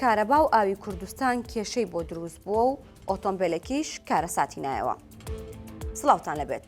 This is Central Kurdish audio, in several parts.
کارەبا و ئاوی کوردستان کێشەی بۆ دروست بووە و ئۆتۆمبێلێکیش کارەساتی نایەوە. سڵاوتان لەبێت.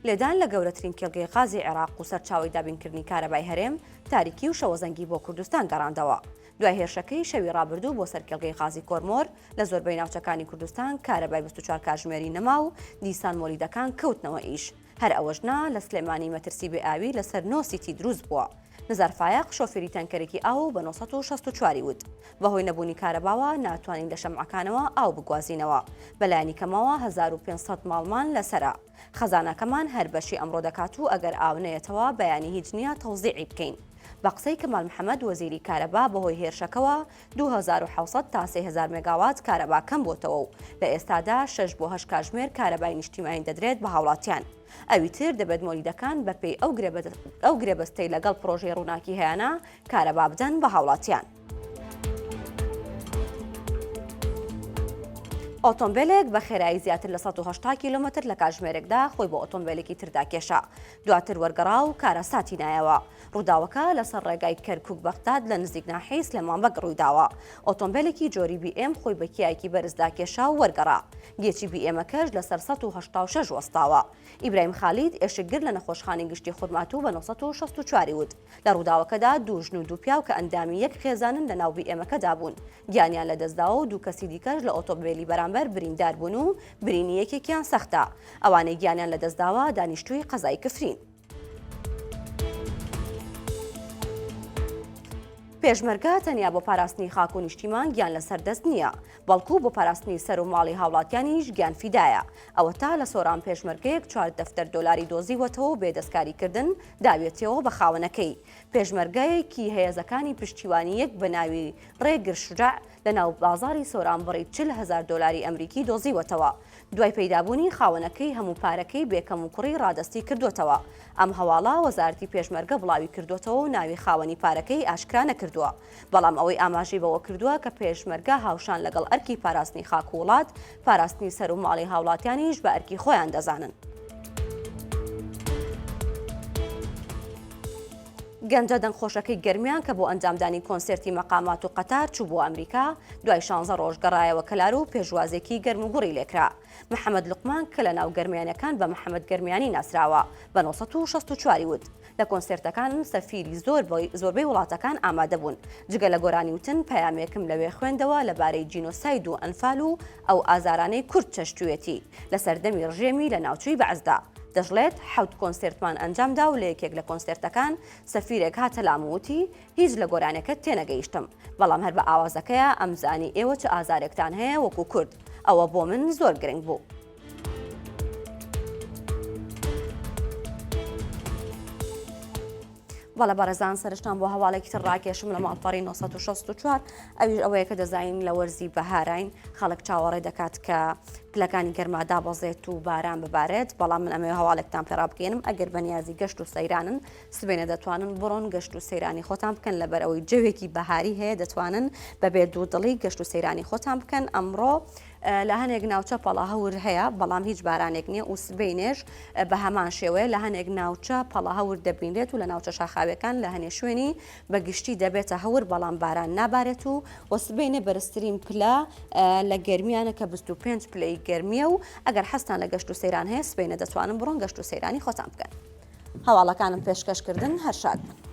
لێدان لە گەورەترین کێڵگەی غازی عێراق و سەرچاوەی دابینکردنی کارەبای هەرێم، تاریکی و شەوەزەنگی بۆ کوردستان گەڕاندەوە. دوای هێرشەکەی شەوی ڕابردوو بۆ سەر کێڵگەی غازی کۆرمۆر، لە زۆربەی ناوچەکانی کوردستان کارەبای 24 کاژمێری نەما و دیسان مۆلیدەکان کەوتنەوە ئیش. هەر ئەوەش نا، لە سلێمانی مەترسی بێ ئاوی لەسەر نۆ سیتی دروست بووە. نزار فایەق، شۆفێری تانکەرێکی ئاوە و بە 964 ی وت، بەهۆی نەبوونی کارەباوە ناتوانین لە شەمعەکانەوە ئاو بگوازینەوە، بەلایەنی کەمەوە 1500 ماڵمان لەسەرە. خەزانەکەمان هەر بەشی ئەمڕۆ دەکات و ئەگەر ئاو نەیەتەوە بەیانی هیچ نییە تەوزیعی بکەین. بە قسەی کەمال محەمەد وەزیری کارەبا بەهۆی هێرشەکەوە 2700 تا 3000 مێگاوات کارەبا کەم بۆتەوە و لە ئێستادا شەش بۆ هەشت کاژمێر کارەبای نیشتیمانی دەدرێت بە هاوڵاتیان. ئەوی تر دەبێت مۆلیدەکان بەپێی ئەو گرێبەستەی لەگەڵ پڕۆژەی ڕووناکی هەیانە کارەبا بدەن بە هاوڵاتیان. ئۆتۆمبێلێک بە خێرایی زیاتر لە 180 کیلۆمەتر لە کاتژمێرێکدا خۆی بۆ ئۆتۆمبێلێکی تردا کێشا، دواتر وەرگەڕا و کارەساتی نایەوە. ڕووداوەکە لەسەر ڕێگای کەرکوک بەغداد لە نزیک ناحیەی سلێمان بەگ ڕوویداوە. ئۆتۆمبێلێکی جۆری بی ئێم خۆی بە کیایەکی بەرزدا کێشا و وەرگەڕا. گێچی بی ئێمەکەش لەسەر 186 وەستاوە. ئیبراهیم خالید ئێشکگر لە نەخۆشخانەی گشتی خورماتوو بە 964 ی وت، لە ڕووداوەکەدا دوو ژن و دوو پیاو کە ئەندامی یەک خێزانن لە ناو بی ئێمەکەدا بوون گیانیان لەدەستداوە و دوو کەسی دیکەش لە ئۆتۆمبێلی بەرامبەر بریندار بوون و برینی یەکێکیان سەختە. ئەوانەی گیانیان لەدەستداوە دانیشتووی قەزای کفرین. پێشمەرگە تەنیا بۆ پاراستنی خاک و نیشتیمان گیان لەسەر دەست نییە، بەڵکو بۆ پاراستنی سەر و ماڵی هاوڵاتیانیش گیان فیدایە. ئەوەتا لە سۆران پێشمەرگەیەک چوار دەفتەر دۆلاری دۆزیوەتەوە و بێ دەستکاریکردن داویەتیەوە بە خاوەنەکەی. پێشمەرگەیەکی هێزەکانی پشتیوانی یەک بە ناوی ڕێگر شوجاع لە ناو بازاڕی سۆران بڕی 40 هەزار دۆلاری ئەمریکی دۆزیوەتەوە. دوای پەیدابوونی خاوەنەکەی هەموو پارەکەی بێ کەموکوڕی ڕادەستی کردووەتەوە. ئەم هەواڵە وەزارەتی پێشمەرگە بڵاوی کردووەتەوە و ناوی خاوەنی پارەکەی ئاشکرا نەکردووە. بەڵام ئەوەی ئاماژەی بەوە کردووە کە پێشمەرگە هاوشان لەگەڵ ئەرکی پاراستنی خاک و وڵات، پاراستنی سەر و ماڵی هاوڵاتیانیش بە ئەرکی خۆیان دەزانن. گەنجە دەنگخۆشەکەی گەرمیان کە بۆ ئەنجامدانی کۆنسێرتی مەقامات و قەتار چووبووە ئەمریکا، دوای شانزە ڕۆژ گەڕایەوە کەلار و پێشوازێکی گەرموگوڕی لێکرا. محەمەد لوقمان کە لە ناو گەرمیانیەکان بە محەمەد گەرمیانی ناسراوە، بە 964 ی وت، لە کۆنسێرتەکان سەفیری زۆر زۆربەی وڵاتەکان ئامادە بوون، جگە لە گۆرانی وتن پەیامێکم لەوێ خوێندەوە لەبارەی جینۆساید و ئەنفال و ئەو ئازارانەی کورد چەشتوویەتی لە سەردەمی ڕژێمی لەناوچووی بەعسدا. دەشڵێت، حەوت کۆنسێرتمان ئەنجامدا و لە یەکێک لە کۆنسێرتەکان سەفیرێک هاتە لام و وتی هیچ لە گۆرانیەکەت تێنەگەیشتم، بەڵام هەر بە ئاوازەکەیا ئەمزانی ئێوە چ ئازارێکتان هەیە وەکو کورد، ئەوە بۆ من زۆر گرنگ بوو. بەڵێ بەڕێزان سەرشتان بۆ هەواڵێکی تر ڕاکێشم لە ماڵپەڕی 964 ئەویش ئەوەیە کە دەزانین لە وەرزی بەهاراین خەڵک چاوەڕێ دەکات کە پلەکانی گەرما دابەزێت و باران ببارێت بەڵام من ئەمەوێ هەواڵێکتان پێڕابگەێنم ئەگەر بەنیازی گەشت و سەیرانن سبێنە دەتوانن بڕۆن گەشت و سەیرانی خۆتان بکەن لەبەر ئەوەی جەوێکی بەهاری هەیە دەتوانن بەبێ دوودڵی گەشت و سەیرانی خۆتان بکەن ئەمڕۆ لە هەنێک ناوچە پەڵە هەور هەیە بەڵام هیچ بارانێک نییە و سبەینێش بە هەمان شێوەیە لە هەنێک ناوچە پەڵە هەور دەبینرێت و لە ناوچە شاخاویەکان لە هەنێ شوێنی بە گشتی دەبێتە هەور بەڵام باران نابارێت و و سبەینێ بەرزترین پلە لە گەرمیانە کە 25 پلەی گەرمیە و ئەگەر حەزتان لە گەشت و سەیران هەیە سبەینێ دەتوانن بڕۆن گەشت و سەیرانی خۆتان بکەن. هەواڵەکانم پێشکەش کردن هەر شاد بن.